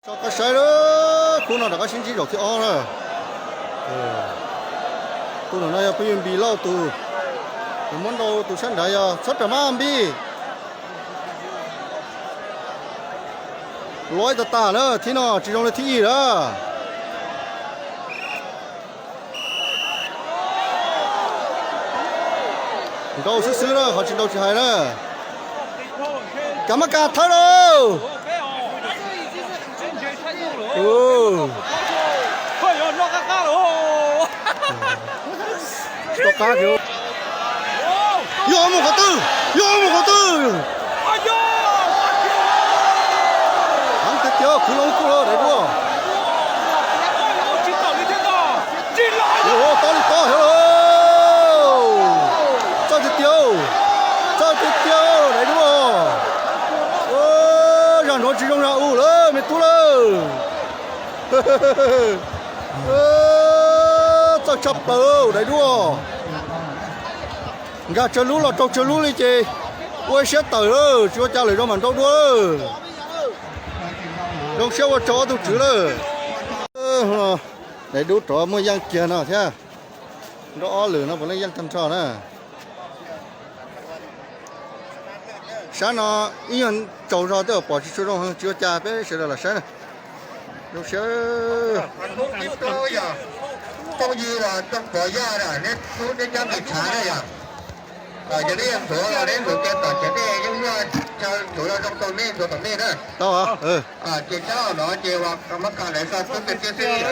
Tso koj saib lawm, khub no rov qab sib ntsib zaum thib ob na. Tus no yog phooj ywg Npis Lauj tus, tus muab nrau tus sab nrad yog txhob rawm maj Npis. Lov ib tag tas na, thib no tsis zoo li thib ib lawm. Nrau xwb xwb na, qhov tsis nrau tsis hais na. Kav Mab Kas thawb lauj. Tsis tau qab, yog mus qhov twg, yog mus qhov twg. Heev tiag tiag, khwv loo kuj lawm daim duab. Tob li tob heev lawm. Txawj tiag tiag, txawj tiag tiag daim duab. Zag nrov tsis zoo zag u lawm me tub lawm. Txawj tshaj plaws daim duab. Nkag tsawg lub los raug tsawg lub li ces ua siab tawm lawm, tsis ua cas lawm, zoo mam nrau dua lawm. Zoo siab ua tsaug ob tug tswv lawm. Daim duab rov muaj yeej kiag no thiab. Nrau ob lwm no puav leej yeej tag nrho na. Sab no ib nyuag tsaus zog tej zaum pom tsis tshua zoo heev, tsis ua cas, peb sawv daws los saib na. Zoo siab. Phooj ywg Rooj Pov Yaj, neb hlub neb cov me tshav na yom. Yog neb yeej ntxuav los neb ntxuav kiag tom tsev, nej yeej muaj chaw ntxuav zoo rau neb ntxuav tom nej na. Ces sab no ces Kav Mab Kas lawv tso tub kiag xwb.